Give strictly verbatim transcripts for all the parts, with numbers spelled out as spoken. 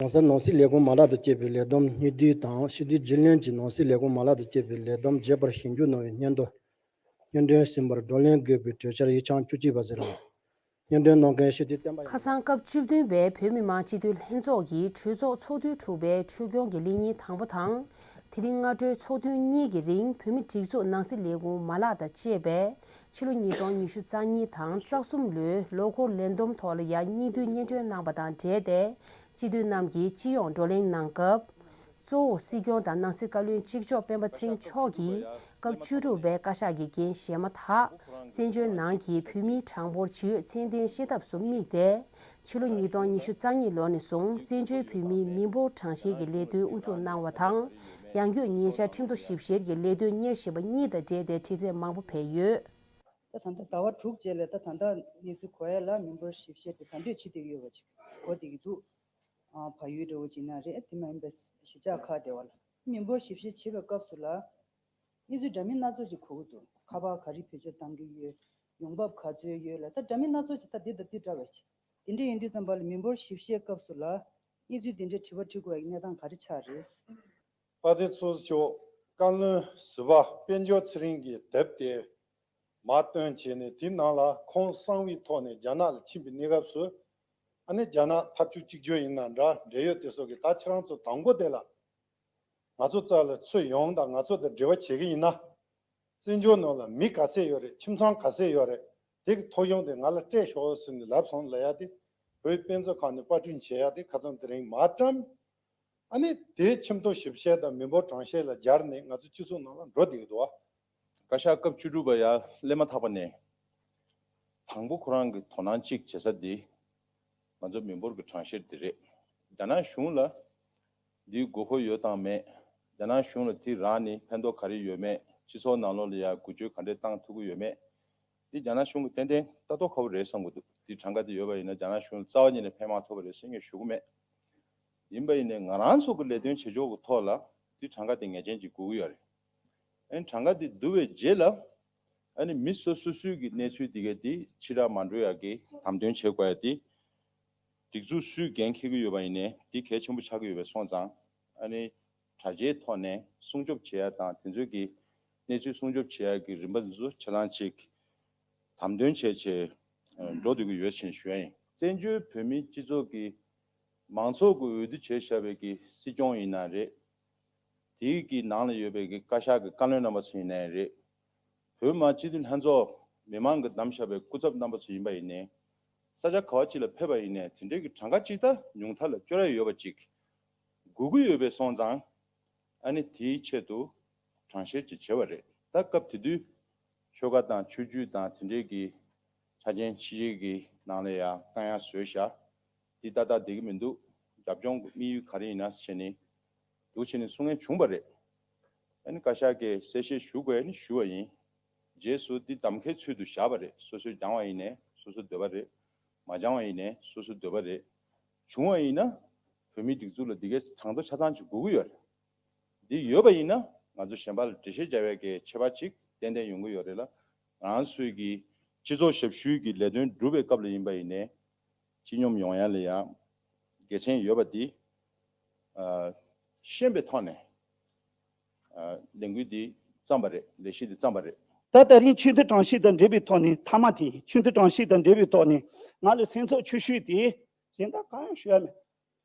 གོང་གསལ་ནང་སྲིད་ལས་ཁུངས་མ་ལག་ཏུ་བསྐྱེད་པའི་ལས་བསྡོམས་སྙིང་བསྡུས་དང་། སྤྱི་འཐུས་རྒྱུན་ལས་ཀྱི་ནང་སྲིད་ལས་ཁུངས་མ་ལག་ཏུ་བསྐྱེད་པའི་ལས་བསྡོམས་རྒྱས་པར་ཞིབ་འཇུག་གནང་བའི་སྙན་ཐོ། སྙན་སྒྲོན་ཟིན་པར་བགྲོ་གླེང་དགོས་པའི་གྲོས་འཆར་ཡིག་ཆ་བཅུ་གཅིག་པ་ཟེར་བ། སྙན་སྒྲོན་གནང་མཁན་སྤྱི་འཐུས་བསྟན་པ། ཁ་སང་སྐབས་བཅུ་བདུན་པའི་བོད་མི་མང་སྤྱི་འཐུས་ལྷན་ཚོགས་ཀྱི་གྲོས་ཚོགས་ཚོགས་དུས་དྲུག་པའི་འཁྲུག་སྐྱོང་གི་ལས་ཉིན་དང་པོ་དང་། དེ་རིང་སྔ་དྲོའི་ཚོགས་ཐུན་གཉིས་ཀྱི་རིང་བོད་མིའི་སྒྲིག་འཛུགས་ནང་སྲིད་ལས་ཁུངས་མ་ལག་དང་བཅས་པས། ཕྱི་ལོ་ཉིས་སྟོང་ཉི་ཤུ་རྩ་གཉིས་དང་རྩ་གསུམ་ལོའི་ལོ་འཁོར་ལས་བསྡོམས་ཐོག་ལ་ཡང་སྙིང་བསྡུས་སྙན་སྒྲོན་གནང་བ་དང་འབྲེལ་ཏེ། སྤྱི་འཐུས་རྣམས་ཀྱིས་སྤྱི་ཡོངས་བགྲོ་གླེང་གནང་སྐབས། གཙོ་བོ་སྲིད་སྐྱོང་དང་ནང་སྲིད་བཀའ་བློན་གཅིག་ལྕོགས་སྤེན་པ་ཚེ་རིང་མཆོག་གིས་སྐབས་བཅུ་དྲུག་པའི་བཀའ་ཤག་གི་འགན་བཞེས་མ་ཐག་བཙན་བྱོལ་ནང་གི་བོད་མིའི་གྲངས་འབོར་ཇི་ཡོད་ཚད་ལྡན་ཤེས་ཐབས་སུ་དམིགས་ཏེ། ཕྱི་ལོ་ཉིས་སྟོང་ཉི་ཤུ་རྩ་གཉིས་ལོ་ནས་བཟུང་བཙན་བྱོལ་བོད་མིའི་མི་འབོར་གྲངས་བཤེར་གྱི་ལས་དོན་དབུ་འཛུགས་གནང་བ་དང་། ཡང་སྒོས་ཉིན་ཤར་ཁྲིམས་ཐོག་ཞིབ་བཤེར་གྱི་ལས་དོན་གཉེར་བཞིན་པ་གཉིས་དང་འབྲེལ་ཏེ་དྲི་རྩད་མང་པོ་སྤེལ་ཡོད། ད་ད་ལྟ་ཟླ་བ་དྲུག་རྗེས་ལ་ད་ད་ལྟ་གནས་ཚུལ་གོ་ཡ་ལ་མི་འབོར་ཞིབ་བཤེར་དེ་ད་འདོད་བྱེད་བསྡད་ཀྱི་ཡོད་པ་ཅིག་གོ་བསྡད་ཀྱི་འདུག་ཨ། བལ་ཡུལ་འདྲ་བོ་ཅིག་ན་རེད། དེ་མ་ཡིན་པའི་གཞིས་ཆགས་ཁག་དེ་བ་ལ་མི་འབོར་ཞིབ་བཤེར་བྱེད་པའི་སྐབས་སུ་ལ་གནས་ཚུལ་འདྲ་མིན་སྣ་ཚོགས་ཅིག་གོ་གི་འདུག་ཁ་པར་ག་རེ་བེད་སྤྱོད་བཏང་གི་ཡོད། ཡོང་འབབ་ག་ཚོད་ཡོད་ལ་ད་འདྲ་མིན་སྣ་ཚོགས་ཅིག་ད་འདི་དང་འདི་འདྲ་བ་ཅིག་དེ་འདྲ་ཡིན་དུས་ཙམ་པ་ལ་མི་འབོར་ཞིབ་བཤེར་སྐབས་སུ་ལ་གནས་ཚུལ་དེ་འདྲའི་དྲི་བ་དྲི་དགོས་པའི་གནས་སྟངས་ག་རེ་ཆགས་རེད། དཔལ་ལྡན་ཚོགས་གཙོ་མཆོག་བཀའ་བློན་ཟུར་པ་དཔལ་འབྱོར་ཚེ་རིང་གིས་དེབ་དེ་མར་བཏོན་བྱས་ནས། དེའི་ནང་ལ་ཁོང་གསང་བའི་ཐོག་ནས་རྒྱ་ནག་ལ་ཕྱིན་པའི་གནས་སྐབས་སུ། ཨ་ནི་རྒྱ་ནག་ཐབས་ཇུས་གཅིག་གྱུར་ཡིན་ན་འདྲ། འབྲེལ་ཡོད་དེ་ཚོ་གིས་ད་ཁྱེད་རང་ཚོ་དང་པོ་དེ་ལ་ང་ཚོ་རྩ་ལ་ཚུར་ཡོང་དང་། ང་ཚོ་དང་འབྲེལ་བ་བྱེད་ཀྱི་ཡིན་ན། བཙན་བྱོལ་ནང་ལ་མི་ག་ཚད་ཡོད་རེད། ཁྱིམ་ཚང་ག་ཚད་ཡོད་རེད། དེ་གི་ཐོ་གཞུང་དེ་ང་ལ་སྤྲད་ཤོག་ཟེར་ནས་ལབ་སོང་ལབ་ཡ་དེ། བོད་དཔེ་མཛོད་ཁང་ནས་པར་སྐྲུན་བྱེད་ཡ་དེ་ཁ་སང་དེ་རིང་མར་བཀྲམ། ཨ་ནི་དེ་ཁྱིམ་ཐོ་ཞིབ་བཤེར་དང་མི་འབོར་གྲངས་བཤེར་ལ་སྦྱར་ནས་ང་ཚོ་སྤྱི་ཚོགས་ནང་ལ་འགྲོ་བསྡད་ཀྱི་འདུག་བ། བཀའ་ཤག་སྐབས་བཅུ་དྲུག་པ་ཡར་སླེབས་མ་ཐག་པ་ནས། དང་པོ་ཁོ་རང་གི་དོ་སྣང་གཅིག་བྱེད་ས་དེ་ང་ཚོ་མི་འབོར་གྱི་གྲངས་བཤེར་དེ་རེད། རྒྱ་ནག་གཞུང་ལ་འདིའི་དགོས་མཁོ་ཡོད་དང་མེད། རྒྱ་ནག་གཞུང་ལ་དེ་རག་ནས་ཕན་ཐོགས་ག་རེ་ཡོད་མེད། སྤྱི་ཚོགས་ནང་ལོགས་ལ་ཡ་འགུལ་སྐྱོད་ག་འདྲས་བཏང་ཐུབ་ཀྱི་ཡོད་མེད། འདི་རྒྱ་ནག་གཞུང་གིས་ཏན་ཏན་ལྟ་རྟོག་ཁ་པོ་རེད་བསམ་གྱི་འདུག་འདི་གྲངས་ཀ་དེ་ཡོད་པ་ཡིན་ན་རྒྱ་ནག་གཞུང་ལ་རྩ་བ་ཉིད་ནས་ཕན་མ་ཐོགས་པ་རེད་ཟེར་ངས་ཞུ་གི་མེད། ཡིན་པ་ཡིན་ནའི་ང་རང་ཚོ་གི་ལས་དོན་བྱེད་ཕྱོགས་ཀྱི་ཐོག་ལ་འདི་གྲངས་ཀ་དེ་ངེས་ཅན་གྱིས་དགོས་ཀྱི་ཡོད་རེད། ཨ་ནི་གྲངས་ཀ་དེ་བསྡུ་བའི་རྗེས་ལ། ཨ་ནི་མི་སོ་སོ་སོའི་གི་གནས་ཚུལ་དེ་ག་དེ་ཕྱི་དྲགས་མ་འགྲོ་ཡ་གི་དམ་དོན་བྱེད་དགོས་ཡ་དེ། སྒྲིག་འཛུགས་སུས་འགན་འཁྱེར་གྱི་ཡོད་པ་ཡིན་ནའི་དེ་གལ་ཆེན་པོ་ཆགས་ཀྱི་ཡོད་པ་སོང་ཙང་། ཨ་ནི་དྲ་རྒྱའི་ཐོག་ནས་སྲུང་སྐྱོབ་བྱེད་ཡ་དང་དེ་ཚོའི་གི་གནས་ཚུལ་སྲུང་སྐྱོབ་བྱེད་ཡ་གི་རིམ་པ་འདི་ཚོ་ཆ་ཚང་གཅིག་དམ་དོན་བྱས་བྱས་འགྲོ་སྡོད་ཀྱི་ཡོད་ཅེས་ཞུ་ཡ་ཡིན། བཙན་བྱོལ་བོད་མིའི་སྤྱི་ཚོགས་ཀྱི་མང་ཚོགས་ཀྱི་འོས་བསྡུ་བྱས་བཞག་པའི་གི་སྲིད་སྐྱོང་ཡིན་ན་རེད། དེའི་གི་ནང་ལ་ཡོད་པའི་གི་བཀའ་ཤག་གི་བཀའ་བློན་རྣམ་པ་ཚོ་ཡིན་ནའི་རེད། བོད་མི་མང་སྤྱི་འཐུས་ལྷན་ཚོགས་མི་མང་གི་བདམས་བཞག་པའི་སྐུ་ཚབ་རྣམ་པ་ཚོ་ཡིན་པ་ཡིན་ནའི། ས་ཆ་ག་བ་ཅིག་ལ་ཕེབས་པ་ཡིན་ནའི་དེ་འདྲའི་གི་གྲངས་ཀ་ཅིག་ད་ཉུང་མཐའ་ལ་སྐྱོར་ཡ་ཡོད་པ་ཅིག་དགོས་ཀྱི་ཡོད་པའི་སོང་ཙང་། ཨ་ནི་དེའི་ཆེད་དུ་གྲངས་བཤེར་ཅིག་བྱས་པ་རེད། ད་སྐབས་དེ་དུས་ཆོལ་ཁ་དང་ཆོས་བརྒྱུད་དང་དེ་འདྲའི་གི་ཆ་རྐྱེན་ཕྱི་རྒྱལ་གྱི་ནང་ལ་ཡང་བཏང་ཡ་བཟོས་བཞག་འདི་ཏག་ཏག་བསྡད་ཀྱི་མི་འདུག་རྒྱབ་ལྗོངས་ཀྱི་དམིགས་ཡུལ་ག་རེ་ཡིན་ན་ཟེར་ནས་འདུག་བྱས་ནས་གསུང་མཁན་བྱུང་བ་རེད། ཨ་ནི་བཀའ་ཤག་གིས་གསལ་བཤད་ཞུ་དགོས་ནི་ཞུ་བ་ཡིན། རྗེས་སུ་འདི་གདམ་ཁའི་ཚུལ་དུ་བཞག་པ་རེད། སོ་སོས་སྦྱང་བ་ཡིན་ནའི་སོ་སོའི་འདོད་པ་རེད། མ་སྦྱང་བ་ཡིན་ནའི་སོ་སོའི་འདོད་པ་རེད། བྱུང་བ་ཡིན་ན་བོད་མིའི་སྒྲིག་འཛུགས་ལ་འདི་གའི་གྲངས་ཐོ་ཆ་ཚང་ཅིག་དགོས་ཀྱི་ཡོད་རེད། འདི་ཡོད་པ་ཡིན་ན་ང་ཚོ་གཞན་པ་ལ་འགྲེལ་བཤད་རྒྱག་ཡས་ཀྱི་ཁྱད་པར་ཅིག་ཏན་ཏན་ཡོང་གི་ཡོད་རེད་ལ། ང་རང་ཚོའི་གི་སྤྱི་ཚོགས་ཞབས་ཞུའི་གི་ལས་དོན་སྒྲུབ་པའི་སྐབས་ལ་ཡིན་པ་ཡིན་ནའི་སྤྱི་སྙོམས་ཡོང་ཡ་ལ་ཡང་དགེ་མཚན་ཡོད་པ་འདི་ཨ་ཤེས་པའི་ཐོག་ནས་ཨ་ལས་འགུལ་འདི་བརྩམས་པ་རེད། ལས་གཞི་འདི་བརྩམས་པ་རེད། ད་དེ་རིང་ཆེས་མཐོའི་གྲངས་བཤེར་དང་འབྲེལ་བའི་ཐོག་ནས། མཐའ་མ་དེ་ཆེས་མཐོའི་གྲངས་བཤེར་དང་འབྲེལ་བའི་ཐོག་ནས་ང་ལ་སེམས་ཚོར་ཆེ་ཤོས་དེ་གཞན་དག་གང་ཡང་ཞུ་ཡ་མེད།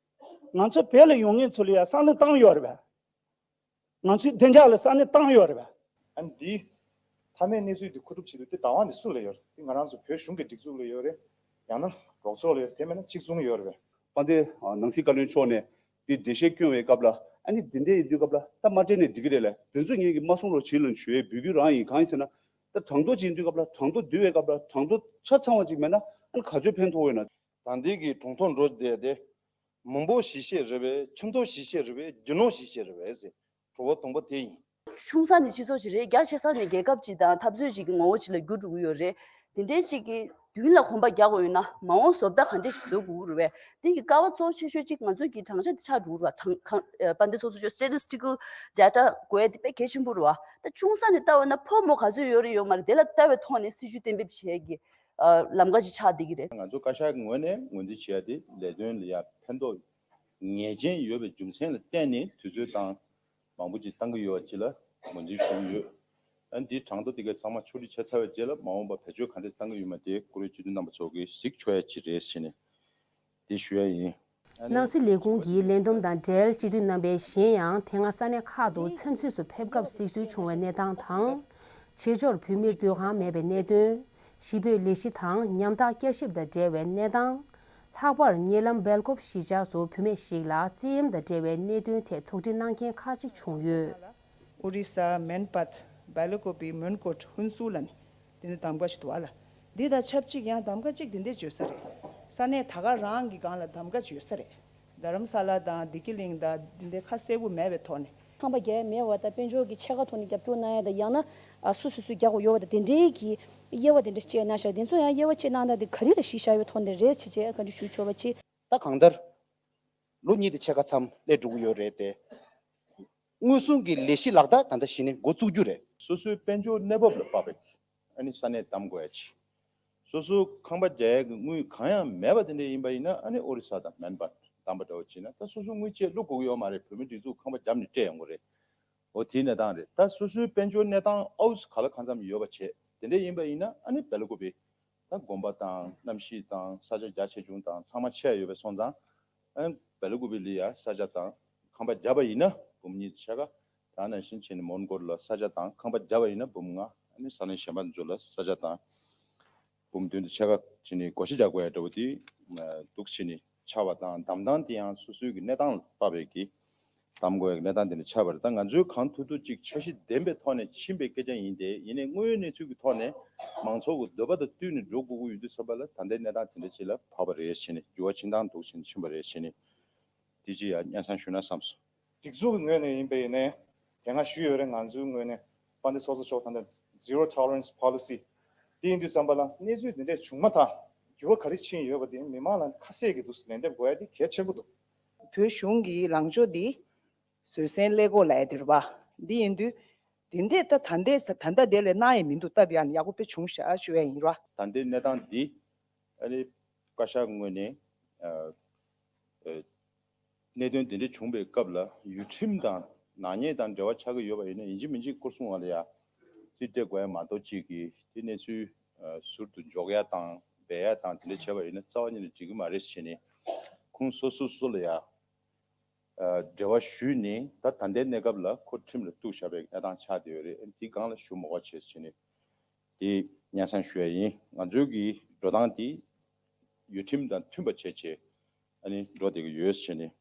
ང་ཚོ་བོད་ལ་ཡོང་མཁན་ཚོ་ལ་ཡང་བསམ་བློ་བཏང་ཡོད་རེད་པས། ང་ཚོའི་བདེ་འཇགས་ལ་བསམ་བློ་བཏང་ཡོད་རེད་པས། ཨ་ནི་འདི་མཐའ་མའི་གནས་ཚུལ་འདི་མཁོ་སྒྲུབ་བྱེད་དུས་འདི་བདག་དབང་འདི་སུ་ལ་ཡོད་རེད། འདི་ང་རང་ཚོ་བོད་གཞུང་གི་སྒྲིག་འཛུགས་ལ་ཡོད་རེད། ཡང་ན་རོགས་ཚོགས་ལ་ཡོད་རེད། དེ་མིན་ན་གཅིག་མཚུངས་ཡོད་རེད་པས། དཔལ་ལྡན་ནང་སྲིད་བཀའ་བློན་མཆོག་ནས་འདི་འགྲེལ་བཤད་སྐྱོན་བའི་སྐབས་ལ། ཨ་ནི་འདི་འདྲས་ཡིན་དུས་སྐབས་ལ་ད་མ་སྤྲད་ནས་འགྲིག་གི་རེད་ལ། དེ་ཚོ་ངེད་ཀྱིས་མ་གསུང་རོགས་བྱེད་ལ་ཞུ་ཡའི་འབོད་སྐུལ་རང་ཡིན། གང་ཡིན་ཟེར་ན། ད་གྲངས་ཐོ་ཅིག་ཡིན་དུས་སྐབས་ལ་གྲངས་ཐོ་བསྡུ་བའི་སྐབས་ལ་གྲངས་ཐོ་ཆ་ཚང་བ་ཅིག་མེད་ན་ཨ་ནི་ག་ཚོད་ཕན་ཐོགས་ཡོད་ན། ད་འདི་གི་གྲངས་ཐོ་འགྲོ་བསྡད་དེ། མི་འབོར་ཞིབ་བཤེར་རེད་པས། ཁྱིམ་ཐོ་ཞིབ་བཤེར་རེད་པས། རྒྱུ་ནོར་ཞིབ་བཤེར་རེད་པས་ཟེར། གྲོས་འགོ་དང་པོ་དེ་ཡིན། ཆུང་ས་ནས་སྤྱི་ཚོགས་ཤིག་རེད། རྒྱ་ཆེ་ས་ནས་རྒྱལ་ཁབ་ཅིག་དང་འཐབ་རྩོད་ཅིག་གི་ངོ་བོ་ཅིག་ལ་འགྱུར་འགྲོ་གི་ཡོད་རེད། དེ་འདྲའི་ཅིག་གི་མདུན་ལ་གོམ་པ་རྒྱག་དགོས་ཡོད་ན་མ་འོངས་བཟོ་ལྟ་ག་འདྲ་ཞིག་བཟོ་དགོས་ཀྱི་རེད་པས། དེ་གི་ཀ་བ་གཙོ་ཆེ་ཤོས་ཅིག་ང་ཚོ་གི་གྲངས་ཆ་དེ་ཆགས་འགྲོ་གི་རེད་པ། གྲངས་གང་ཨ་དཔལ་ལྡན་ཚོགས་གཙོ་མཆོག་statistical data དགོས་ཡ་དེ་དཔེ་གལ་ཆེན་པོ་རེད་པ། ད་ཆུང་ས་ནས་ལྟ་བ་ན་ཕོ་མོ་ག་ཚོད་ཡོད་རེད་ཡོད་མ་རེད། དེ་ལ་ལྟ་བའི་ཐོག་ནས་སྲིད་ཇུས་གཏན་འབེབས་བྱེད་ཡ་གི་ཨ་ལམ་ཁ་ཅིག་ཆགས་བསྡད་ཀྱི་རེད། ང་ཚོ་བཀའ་ཤག་གི་ངོས་ནས་ངོས་འཛིན་བྱེད་ཡ་དེ་ལས་དོན་ལ་ཡ་ཕན་ཐོགས། ངེས་ཅན་ཡོད་པའི་རྒྱུ་མཚན་ལ་བརྟེན་ནས་དུས་ཚོད་དང་མང་པོ་ཅིག་བཏང་གི་ཡོད་པ་ཅིག་ལ་ངོས་འཛིན་ཞུ་གི་ཡོད། ཨ་ནི་འདིའི་གྲངས་ཐོ་དེ་གའི་ཚང་མ་ཕྱོགས་སྒྲིག་བྱས་ཚར་བའི་རྗེས་ལ་མ་འོངས་པ་བེད་སྤྱོད་ག་འདྲས་བཏང་གི་ཡོད་མེད་དེ་བཀུར་འོས་སྤྱི་འཐུས་རྣམ་པ་ཚོ་གིས་གཟིགས་ཆོག་ཡ་ཅིག་རེད་ཟེར་ནས་དེ་ཞུ་ཡ་ཡིན། ཨ་ནི། ནང་སྲིད་ལས་ཁུངས་ཀྱི་ལས་བསྡོམས་དང་འབྲེལ་སྤྱི་འཐུས་རྣམ་པས་གཞན་ཡང་དེ་སྔ་ས་གནས་ཁག་ཏུ་འཚམས་གཟིགས་སུ་ཕེབས་སྐབས་གཟིགས་ཚུལ་བྱུང་བའི་གནས་སྟངས་དང་། བྱེས་འབྱོར་བོད་མིར་སྡོད་ཁང་མེད་པའི་གནད་དོན། གཞིས་སྤོས་ལས་གཞི་དང་ཉམ་ཐག་བསྐྱར་ཞིབ་དང་འབྲེལ་བའི་གནས་སྟངས། ལྷག་པར་ཉེ་ལམ་སྦེལ་ཀོབ་གཞིས་ཆགས་སུ་བུད་མེད་ཞིག་ལ་བཙན་གཡེམ་དང་འབྲེལ་བའི་གནད་དོན་ཐད་དོགས་འདྲི་གནང་མཁན་ཁག་ཅིག་བྱུང་ཡོད། ཨོ་རི་ས་མན་པད་སྦེལ་ཀོབ་མོན་གྷོ་ཧུན་སུར་ལ་ནི་དེ་ནི་གདམ་ག་ཞིག་འདུག་ཨ་ལ། འདི་དང་ཆབས་ཅིག་ཡང་གདམ་ག་ཅིག་འདི་འདྲས་བརྗོད་ས་རེད། ས་གནས་ད་ག་རང་གི་སྒང་ལ་གདམ་ག་ཅིག་ཡོད་ས་རེད། རྡ་རམ་ས་ལ་དང་བདེ་སྐྱིད་གླིང་དང་འདི་འདྲས་ཁ་གསལ་པོ་མེད་པའི་ཐོག་ནས། ཁང་པ་རྒྱག་ཡ་མེད་པ་དང་དཔལ་འབྱོར་གྱི་ཕྱེད་ཀ་ཐོག་ནས་རྒྱབ་སྐྱོར་གནང་ཡ་དང་ཡང་ན་ཨ་སུ་སུ་སུ་རྒྱག་དགོས་ཡོད་པ་དང་དེ་འདྲའི་གི་དབྱེ་བ་དེ་འདྲ་བཅད་གནང་ཤག་དེ་ཚོ་ཡང་དབྱེ་བ་བཅད་གནང་སྟངས་དེ་ག་རེ་ལ་གཞི་བཞག་ཡོད་ཐོག་ནས་རེད་ཅེས་བཅས་བཀའ་འདྲི་ཞུ་ཆོག་པ་ཅིག་ད་གང་ལྟར། ལོ་གཉིས་དང་ཕྱེད་ཀ་མཚམས་སླེབས་འགྲོ་གི་ཡོད་རེད་དེ། དངོས་ཟོག་གི་ལས་གཞི་ལག་བསྟར་ད་ལྟ་གཞི་ནས་འགོ་བཙུགས་རྒྱུ་རེད། སོ་སོའི་དཔལ་འབྱོར་གནས་བབ་ལ་དཔག་པའི་ཨ་ནི་ས་གནས་བདམས་དགོས་ཡ་ཆེ། སོ་སོའི་ཁང་པ་རྒྱག་ཡ་གི་དངུལ་གང་ཡང་མེད་པ་དེ་འདྲ་ཡིན་པ་ཡིན་ན་ཨ་ནི་ཨོ་རི་ས་དང་མན་པ་བདམས་པ་འདྲ་བོ་བྱས་ན་ད་སོ་སོའི་དངུལ་བཅས་བླུག་དགོས་ཀྱི་ཡོད་མ་རེད། བོད་མི་སྒྲིག་འཛུགས་ཁང་པ་བརྒྱབ་ནས་སྤྲད་ཡོང་གི་རེད། འོ་དེའི་གནས་སྟངས་རེད། ད་སོ་སོའི་དཔལ་འབྱོར་གནས་སྟངས་ཨའུ་སི་ག་ལ་གང་འཚམ་ཡོད་པ་བྱས་དེ་འདྲ་ཡིན་པ་ཡིན་ན་ཨ་ནི་སྦེལ་ཀོབ་པའི་ད་དགོན་པ་དང་གནམ་གཤིས་དང་ས་ཆ་རྒྱ་ཆེ་ཆུང་དང་ཚང་མ་ཆེ་ཡ་ཡོད་པའི་སོང་ཙང་། ཨ་ནི་སྦེ་ལ་ཀུ་པི་ལི་ཡ་ས་ཆ་དང་ཁང་པ་བརྒྱབ་པ་ཡིན་ན་འབུམ་གཉིས་ཆ་ག་དེ་ནང་བཞིན་བྱས་ནས་མོན་གྷོ་ལ་ས་ཆ་དང་ཁང་པ་བརྒྱབ་པ་ཡིན་ན་འབུམ་ལྔ། ཨ་ནི་ས་གནས་གཞན་པ་ཚོ་ལ་ས་ཆ་དང་འབུམ་བདུན་དང་ཆ་ག་བྱས་ནས་བགོ་བཤའ་རྒྱག་དགོས་ཡ་འདྲ་བོ་དེ་འདུག་བྱས་ནས་ཆགས་པ་དང་། གདམ་སྟངས་དེ་ཡང་སོ་སོའི་གི་གནས་སྟངས་ལ་དཔག་པའི་གི་གདམ་དགོས་ཡ་གི་གནས་སྟངས་དེ་འདྲ་ཆགས་པ་རེད། ད་ང་ཚོའི་གང་ཐུབ་ཐུབ་ཅིག་འཆར་གཞི་ལྡན་པའི་ཐོག་ནས་ཕྱིན་པའི་སྐད་ཆ་ཡིན་ཏེ། ཡིན་ནའི་དངོས་ཡོད་གནས་ཚུལ་གྱི་ཐོག་ནས་མང་ཚོགས་ཀྱི་འདོད་པ་དང་བསྟུན་ནས་འགྲོ་དགོས་ཀྱི་ཡོད་དུས་ཙམ་པ་ལ་ད་ལྟའི་གནས་སྟངས་དེ་འདྲ་ཅིག་ལ་བབས་པ་རེད་ཟེར་ནས། འགྱུར་བ་ཕྱིན་སྟངས་འདུག་ཟེར་ནས་ཕྱིན་པ་རེད་ཟེར་ནས། དེ་ཅིག་ཡང་སྙན་སེང་ཞུས་ན་བསམས་སོང་། སྒྲིག་འཛུགས་ཀྱི་ངོས་ནས་ཡིན་པ་ཡིན་ནའི་དེ་སྔ་ཞུས་ཡོད་རེད། ང་ཚོའི་ངོས་ནས་དཔལ་ལྡན་ཚོགས་གཙོ་མཆོག་ད་ལྟ་Zero Tolerance Policy དེ་ཡིན་དུས་ཙམ་པ་ལ་གནས་ཚུལ་དེ་འདྲས་བྱུང་མ་ཐག་འགྱུར་བ་ག་རེ་ཕྱིན་ཡོད་པ་དེ་མི་མང་ལ་ཁ་གསལ་གྱི་འདུག་ལན་འདེབས་དགོས་ཡ་དེ་གལ་ཆེན་པོ་འདུག་བོད་གཞུང་གི་ལངས་ཕྱོགས་འདི་བཟོད་བསྲན་ཀླད་ཀོར་ལབ་ཡ་དེ་རེད་པ། འདི་ཡིན་དུས་དེ་འདྲས་ད་ད་ལྟའི་ད་ལྟ་དེ་ལས་གནང་ཡ་མི་འདུག་སྟབས་ཡག་ནས་ཡག་པོ་དཔེ་བྱུང་ཤག་ཞུ་ཡ་ཡིན་ར། ད་ལྟའི་གནས་སྟངས་འདི་ཨ་ནི་བཀའ་ཤག་ངོས་ནས་ཨ་ཨ་གནད་དོན་འདི་འདྲ་བྱུང་བའི་སྐབས་ལ་ཡུལ་ཁྲིམས་དང་ནག་ཉེས་དང་འབྲེལ་བ་ཆགས་ཀྱི་ཡོད་པ་ཡིན་ན་ཡིན་གཅིག་མིན་གཅིག་སྐོར་སྲུང་བ་ལ་ཡ་རྩིས་སྤྲད་དགོས་ཡ་མ་གཏོགས་གཅིག་གིས་དེ་གནས་ཚུལ་ཨ་ཟུར་དུ་འཇོག་ཡ་དང་སྦས་ཡ་དང་དེ་འདྲ་བྱས་པ་ཡིན་ན་རྩ་བ་ཉིད་ནས་འགྲིག་གི་མ་རེད་ཟེར་ནས་ཁོང་སོ་སོ་སོ་ལ་ཡ་ཨ་འབྲེལ་བ་ཞུས་ནས་ད་ད་ལྟའི་གནས་སྐབས་ལ་ཁོ་ཁྲིམས་ལ་གཏུགས་བཞག་པའི་གནས་སྟངས་ཆགས་བསྡད་ཡོད་རེད། དེའི་སྒང་ལ་ཞུ་མ་དགོས་བྱས་ཟེར་ནས། དེ་སྙན་སེང་ཞུ་ཡ་ཡིན། ང་ཚོའི་གི་འགྲོ་སྟངས་དེ་ཡུལ་ཁྲིམས་དང་མཐུན་པ་བྱས་བྱས་ཨ་ནི་འགྲོ་བསྡད་ཀྱི་ཡོད་ཟེར་ནས་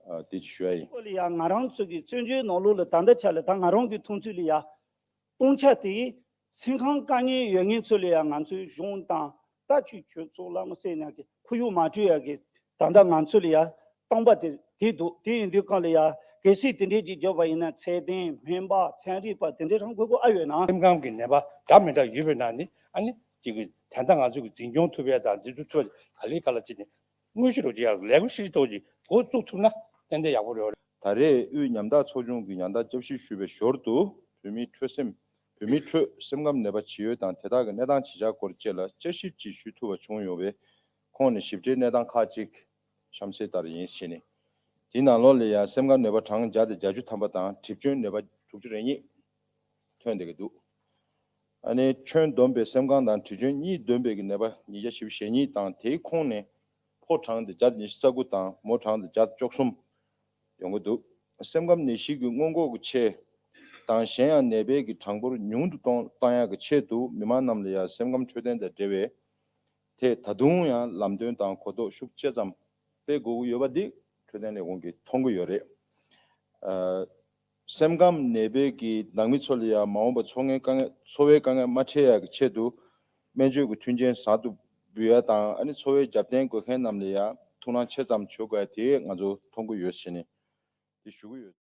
ཨ་དེ་ཅིག་ཞུ་ཡ་ཡིན། ཁོ་ལ་ཡང་ང་རང་ཚོ་གི་བཙན་བྱོལ་ནང་ལོགས་ལ་ད་ལྟ་ཆ་ལ་ད་ང་རང་གི་མཐོང་ཚུལ་ལ་ཡ་སྟོང་ཆ་དེ་སེམས་ཁམས་དཀའ་ངལ་ཡོད་མཁན་ཚོ་ལ་ཡ་ང་ཚོའི་གཞུང་དང་ད་ཆོས་ཆོས་ཚོགས་བླ་མ་སེར་ཉག་གི་ཁོར་ཡུག་མ་སྤྲོད་ཡ་གི་ད་ལྟ་ང་ཚོ་ལ་ཡ་སྟོང་པ་དེ་དེ་འདུག་དེ་ཡིན་དུས་གང་ལ་ཡ་གལ་སྲིད་དེ་འདྲའི་ཅིག་བརྗོད་པ་ཡིན་ན་ཚད་ལྡན་སྨན་པ་ཚན་རིག་པ་དེ་འདྲའི་རང་དགོས་མཁོ་ཨ་ཡོད་ན། སེམས་ཁམས་ཀྱི་ནད་པ་འདྲ་མི་འདྲ་ཡོད་པའི་ནང་ནས་ཨ་ནི་ཅིག་གི་ད་ལྟ་ང་ཚོ་གི་འཛིན་སྐྱོང་ཐུབ་ཡ་དང་འཛིན་སྐྱོང་ཐུབ་ཡ་ག་ལེ་ག་ལ་ཅིག་ནས་དངོས་གཞི་རོགས་ཅིག་ཡ་ལས་འགུལ་ཤིག་ཐོག་ཅིག་འགོ་བཙུགས་ཐུབ་ན་ཏན་ཏན་ཡག་པོ་རེད། ད་རེས་དབུས་ཉམ་ཐག་ཚོགས་ཆུང་གིས་ཉམ་ཐག་བསྐྱར་ཞིབ་ཞུས་པའི་ཞོར་དུ་བོད་མིའི་ཁྲོད་སེམས། བོད་མིའི་ཁྲོད་སེམས་ཁམས་ནད་པ་ཇི་ཡོད་དང་དེ་དག་གི་གནས་སྟངས་ཇི་ཆགས་སྐོར་བཅས་ལ་དཔྱད་ཞིབ་ཅིག་ཞུ་ཐུབ་པ་བྱུང་ཡོང་བའི་ཁོངས་ནས་ཞིབ་ཕྲའི་གནས་སྟངས་ཁག་ཅིག་གཤམ་གསལ་ལྟར་ཡིན་ཞེས་ནས། དེའི་ནང་ལོགས་ལ་ཡང་སེམས་ཁམས་ནད་པ་གྲངས་བརྒྱ་དང་བརྒྱད་ཅུ་ཐམ་པ་དང་གྲིབ་སྐྱོན་ནད་པ་དྲུག་ཅུ་རེ་གཉིས་ཐོན་བསྡད་ཀྱི་འདུག་ཨ་ནི་ཁྱོན་བསྡོམས་པའི་སེམས་ཁམས་དང་གྲིབ་སྐྱོན་གཉིས་བསྡོམས་པའི་གི་ནད་པ་ཉིས་བརྒྱ་བཞི་བཅུ་ཞེ་གཉིས་དང་། དེའི་ཁོངས་ནས་ཕོ་གྲངས་དེ་བརྒྱ་དང་ཉི་ཤུ་རྩ་དགུ་དང་མོ་གྲངས་དེ་བརྒྱ་དང་བཅུ་གསུམ་ཡོང་གི་འདུག་སེམས་ཁམས་ནད་གཞི་གི་སྔོན་འགོག་གི་ཆེད་དང་གཞན་ཡང་ནད་པའི་གི་གྲངས་འབོར་ཉུང་དུ་གཏོང་གཏོང་ཡག་གི་ཆེད་དུ་མི་མང་རྣམས་ལ་ཡང་སེམས་ཁམས་འཕྲོད་བསྟེན་དང་འབྲེལ་བའི་ཐད་ད་དུང་ཡང་ལམ་སྟོན་དང་གོ་རྟོགས་ཤུགས་ཆེ་ཙམ་སྤེལ་དགོས་ཀྱི་ཡོད་པ་འདི་འཕྲོད་བསྟེན་ལས་ཁུངས་ཀྱིས་མཐོང་གི་ཡོད་རེད། ཨ། སེམས་ཁམས་ནད་པའི་གི་ནང་མི་ཚོ་ལ་ཡང་མ་འོངས་པར་འཚོ་ངའི་དཀའ་ངལ་འཚོ་བའི་དཀའ་ངལ་མ་འཕྲད་ཡག་གི་ཆེད་དུ་སྨན་བཅོས་ཀྱི་མཐུན་རྐྱེན་བཟང་དུ་འབུལ་ཡ་དང་། ཨ་ནི་འཚོ་བའི་རྒྱབ་རྟེན་དགོས་མཁན་རྣམས་ལ་ཡང་ཐུགས་སྣང་ཆེ་ཙམ་བྱེད་དགོས་ཡ་དེ་ང་ཚོ་མཐོང་གི་ཡོད་ཟེར་ནས་དེ་ཞུ་གི་ཡོད།